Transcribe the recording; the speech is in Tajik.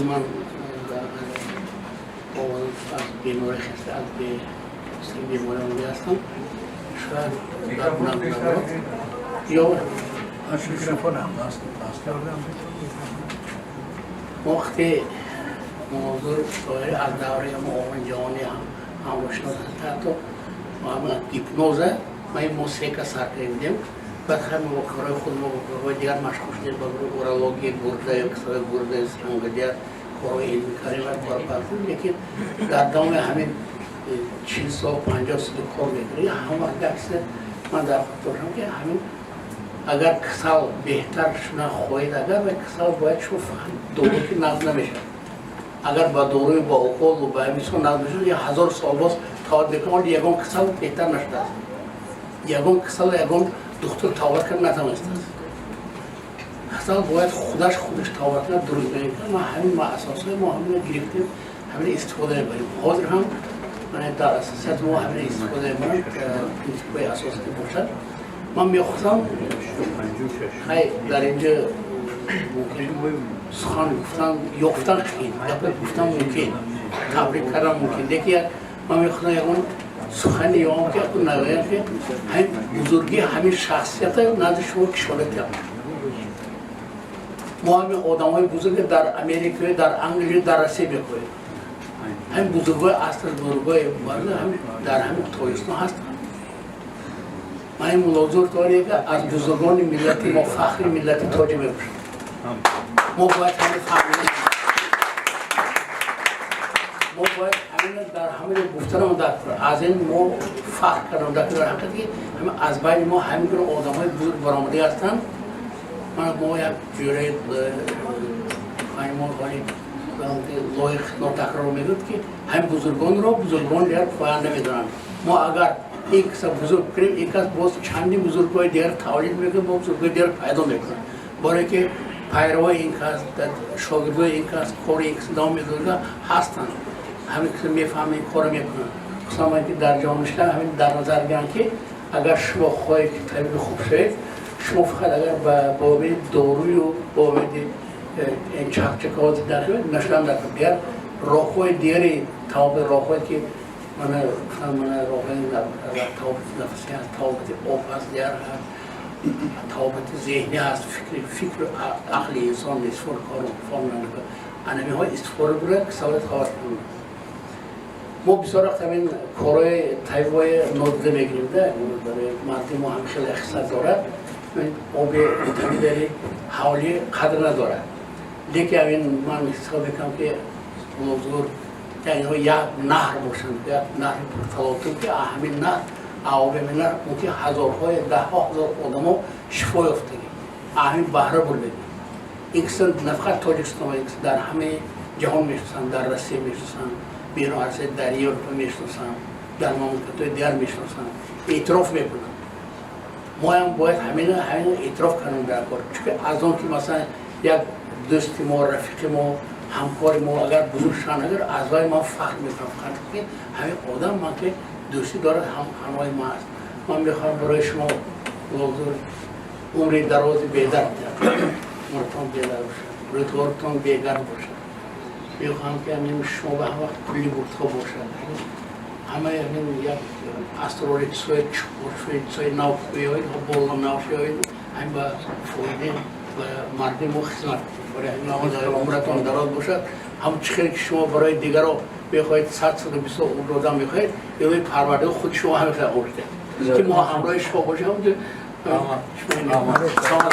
Ман аз беморӣ хаста, аз беморӣ омада ҳастам. Шояд ё Микрофон. Вақте мавзӯъ Тоҳирӣ аз давраи оғони ҷавонӣ ҳам ошно ҳатто гипноза ма мо се кас сар кардем. Баъд ҳами корҳои худ мо корҳои дигар машғул шудем, ба урология, гурда ё касои гурда, санга, дигар корҳои илмӣ кардем ва кор кардем. Лекин дар давоми ҳамин 40 сол, 50 соли кор мекунем, ҳам вақт як чизе ман дар хотир дорам, ки ҳамин агар касал беҳтар шудан хоҳед, агар ва касал бояд шумо фақат дору ки нағз намешавад. Агар ба доруи, ба уколу, ба ҳамин нағз мешавад, я ҳазор сол боз тават мекунад, вале ягон касал беҳтар нашудааст. Ягон касал ягон духтур тават кард натавонистааст. Касал бояд худаш тават кунад, дуруст мекунад. Ма ҳамин ма асосҳои мо ҳамина гирифтем, ҳамина истифода мебарем. Ҳозир ҳам дар асосият мо ҳамина истифода мебарам, принсипҳои асосӣ бошад. Ман мехостам, хай, дар инҷо мумкин сухан гуфтан ёфтан қиин, гапа гуфтан мумкин, табрик кардан мумкин, лекин як ман мехостам ягон сухани ём, ки нагӯям, ки ҳамин бузургии ҳамин шахсията назди шумо кишода диҳам. Мо ҳамин одамҳои бузурге дар Америка, дар Англия, дар Россия мекоем. Ҳамин бузургои аср, бузургои дар ҳамин Тоҷикистон ҳастанд. Ман ин Муллозур Тоҳире аз бузургони миллати мо, фахри миллати тоҷик мебошад. Мо бояд ҳамин фаҳмида, мо бояд ҳамин дар ҳамин гуфтанам дар аз ин мо фахр кардам дар ҳақиқат, ки аз байни мо ҳамин гуна одамҳои бузург баромадӣ ҳастанд. Мо як ҷӯраи мо лоиқ нотакрор мегӯяд, ки ҳамин бузургонро бузургон дигар поян намедонанд. Мо агар ин каса бузург кунем, ин кас боз чандин бузургҳои дигар тавлид мекунад, бо бузургҳои дигар пайдо мекунад, барое ки пайравои ин кас, шогирдои ин кас кори ин кас давом медодага ҳастанд. Ҳамин каса мефаҳманд, ин корро мекунанд. Хусусан ки дар ҷоништа ҳамин дар назар гиранд, ки агар шумо хоҳед, ки табиби хуб шавед, шумо фақат агар ба бобиди дорую бобиди чакчакҳо дар нашудан, дар дигар роҳҳои дигари тавоби, роҳҳое ки мана гуфтам, мана роҳҳои тавобати нафасӣ ҳаст, тавобати об ҳаст, дигар ҳаст, тавобати зеҳнӣ ҳаст, фикру ақли инсон истифода кор форм анамиҳо истифода бурда, касалат тават кунад. Мо бисёр вақт ҳамин корҳои табибҳои нодида мегирем да. Барои мардуми мо ҳам хеле хислат дорад, оби табидари ҳавлӣ қадр надорад. Лекин ҳамин ман ҳисоб мекунам, ки Муллозур инҳо як наҳр бошанд, як наҳри пурталотум, ки ҳамин наҳр, оби ҳамин наҳр мумкин ҳазорҳои, даҳҳо ҳазор одамо шифо ёфтагӣ, ҳамин баҳра бурдагӣ. Ин кисан нафақат Тоҷикистон, дар ҳамаи ҷаҳон мешиносанд, дар Россия мешиносанд, берун аз Россия, дар Европа мешиносанд, дар мамлакатҳои дигар мешиносанд, эътироф мекунанд. Моям бояд ҳамина эътироф кардем дар кор, чунки аз он ки масалан як дӯсти мо, рафиқи мо, ҳамкори мо агар бузург шаванд, агар аз вай ман фахр мекунам, фақат ки ҳамин одам ман ки дӯстӣ дорад, ҳамроҳи ман аст. Ман мехоҳам барои шумо, Муллозур, умри дарози бедард диҳам, умртон бедард бошад, рӯзгортон бегард бошад. Мехоҳам, ки ҳамин шумо ба ҳам вақт кулли бурдҳо бошад, ҳамаи ҳамин як асрори чизҳои чуқур, чизҳои нав биёед, боло нав шавед, ҳамин ба фоидаи ба мардуми мо хизмат кунед. Умратон дароз бошад. Ҳам чӣ хеле ки шумо барои дигаро мехоҳед, 100, 120 сол умр додан мехоҳед, илоҳи Парвардигор худи шумо ҳамин хел умр диҳад, ки мо ҳамроҳи шумо бошем. Шумо.